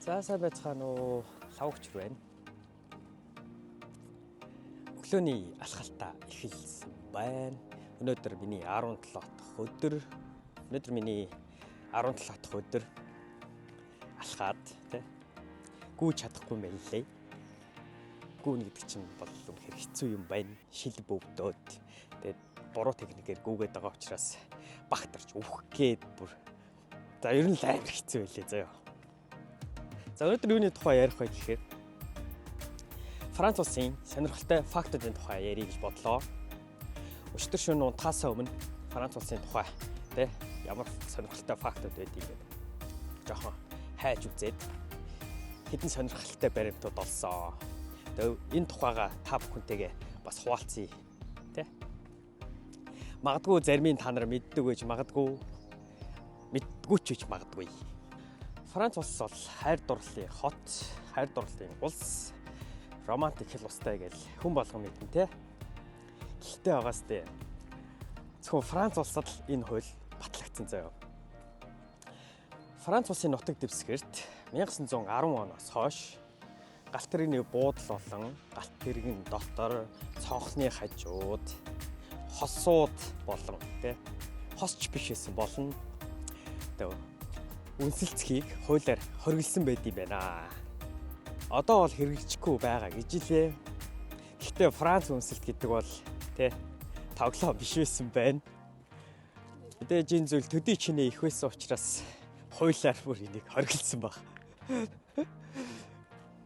За сайн байцгаана уу? Лавгч байна. Өглөөний алхалтаа эхэлсэн байна. Өнөөдөр миний 17 дахь өдөр. Өнөөдөр миний 17 дахь өдөр алхаад тий гүйж чадахгүй юм байна лээ. Гүүн гэдэг чинь бол үнэхээр хэцүү юм байна. Шил бөвдөөд тэгээд буруу техникээр гүгээд байгаа учраас багтарч өвөх гээд бүр за ер нь л амар хэцүү байлээ заяа. За өнөөдөр юуны тухай ярих вэ гэхээр Франц улсын сонирхолтой фактуудын тухай ярих гэж бодлоо. Өчигдөр шөнө унтахаасаа өмнө Франц улсын тухай тэ ямар сонирхолтой фактууд байдгийг гэдэг жоохон хайж үзээд хэдэн сонирхолтой баримтууд олсон. Тэгээ энэ тухайга та бүхэнтэйгээ бас хуваалцъя тэ. Магадгүй зарим нь та нар мэддэг байж магадгүй мэддэггүй ч гэж магадгүй. Франц улс бол хайр дурлалын хот, хайр дурлалын улс, романтик хэл устай гэж хүн болгон мэднэ те. Гэхдээ байгаас те. Зөвхөн Франц улсад л энэ хууль батлагдсан заяа. Франц улсын нутаг дэвсгэрт 1910 оноос хойш галт тэрэгний буудал болон галт тэрэгэн дотор цонхны хажууд хосууд болон те хосч биш байсан болно. Тэгээ үнсэлцгийг хуулиар хориглосон байд юм байна. Одоо бол хэрэгжихгүй байгаа гэж илээ. Гэхдээ Франц үнсэлт гэдэг бол тэ тоглоом биш байсан байна. Мэдээж энэ зүйл төдий чинээ их байсан учраас хуулиар бүр энийг хориглосон баг.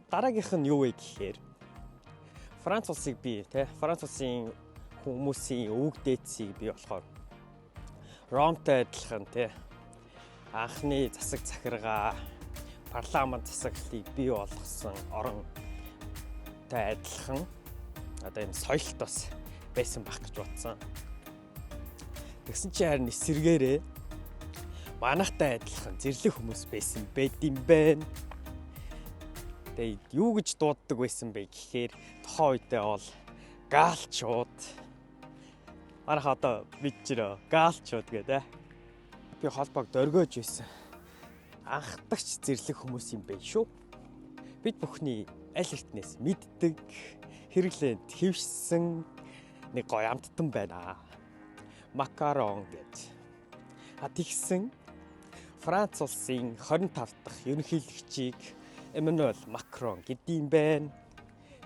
Дараагийнх нь юу вэ гэхээр Франц улсыг би тэ Франц улсын хүмүүсийн өвөг дээдсийг би болохоор Ромтой адилхан тэ анхны засаг захиргаа парламент засаглалыг бий болгосон оронтой адилхан одоо юм соёлт бас байсан байх гэж бодсон. Тэгсэн чинь харин эсэргээрээ манайхтай адилхан зэрлэг хүмүүс байсан байд юм байна. Тэгээ юу гэж дууддаг байсан бэ гэхээр тухайн үедээ бол гаалчууд. Манайх одоо мэдчихрөө гаалчууд гэдэг. Би холбоог дөргөөж байсан. Анхдагч зэрлэг хүмүүс юм байна шүү. Бид бүхний аль эртнээс мэддэг, хэрэглээнд хэвшсэн нэг гоё амттан байна. Макарон гэж. А тэгсэн Франц улсын 25 дахь ерөнхийлөгчийг Эммануэль Макрон гэдэг юм байна.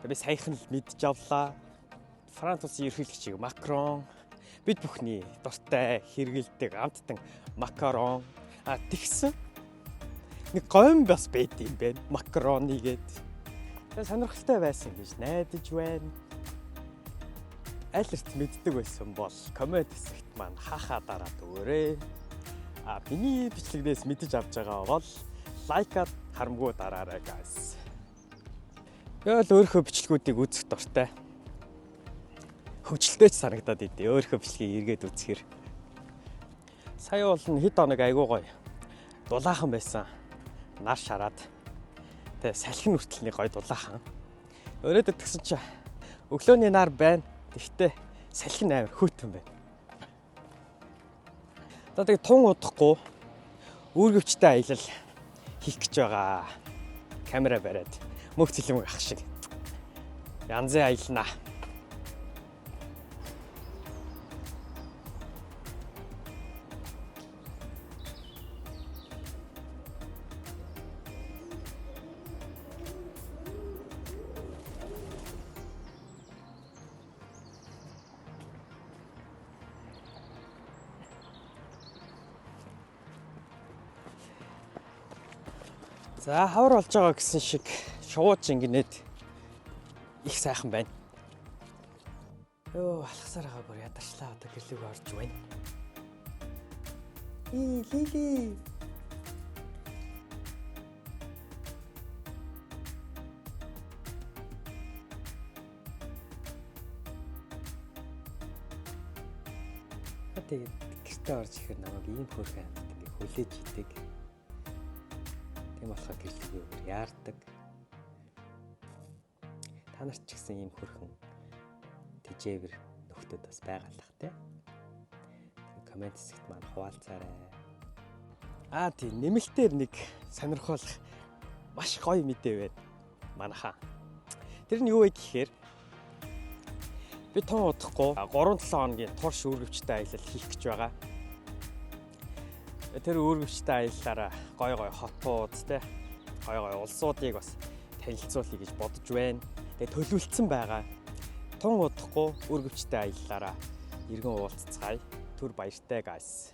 Би саяхан л мэдж авлаа. Франц улсын ерөнхийлөгчийг Макрон, бид бүхний дуртай хэрэгэлдэг амттан макарон. А тэгсэн нэг гойм бас байд юм байна. Макароны гээд. Тэгээ сонирхолтой байсан гэж найдаж байна. Аль эрт мэддэг байсан бол коммент хэсэгт маань хахаа дараад өгөөрэй. А миний бичлэгнээс мэдэж авч байгаа бол лайкаад харамгүй дараарай guys. Би бол өөрийнхөө бичлэгүүдийг үзэх дуртай. Хөгжилтэй ч санагдаад идэв. Өөрийнхөө бичлэгийг эргээд үзэхэр. Сая бол хэд хоног айгуу гоё дулаахан байсан. Нар шараад. Тэгээ салхин хүртэл нэг гоё дулаахан. Өрөөд тэгсэн чи өглөөний нар байна. Тэгтээ салхин амар хөтөн байна. За тэгээ тун удахгүй үүргэвчтэй аялал хийх гэж байгаа. Камера бариад мөх цэлмэг ах шиг. Янзын аялнаа. За хавар болж байгаа гэсэн шиг шууж ингэнэд их сайхан байна. Йоо алхасаар байгаа бүр ядарчлаа одоо гэрлүүг орж байна. И лили. Тэгээд гэртээ орж ирэхээр намайг ийм хөөрхөн амьтад ингээ хүлээж идэг. Тийм болохоор гэрлүүгээ бүр яардаг. Та нарт ч гэсэн ийм хөөрхөн тэжээвэр нөхдөд бас байгалах те. Коммент хэсэгт маань хуваалцаарай. Аа тийм нэмэлтээр нэг сонирхолтой Маш гоё мэдээ байна. Манайхаа. Тэр нь юу вэ гэхээр би тун удахгүй 3-7 хоногийн турш үүргэвчтэй аялал хийх гэж байгаа. Тэр үүргэвчтэй аяллаараа гоё гоё хотууд те гоё гоё улсуудыг бас танилцуулъя гэж бодож байна. Тэгээ төлөвлөсөн байгаа. Тун удахгүй үүргэвчтэй аяллаараа эргэн уулзацгаая. Түр баяртай, guys.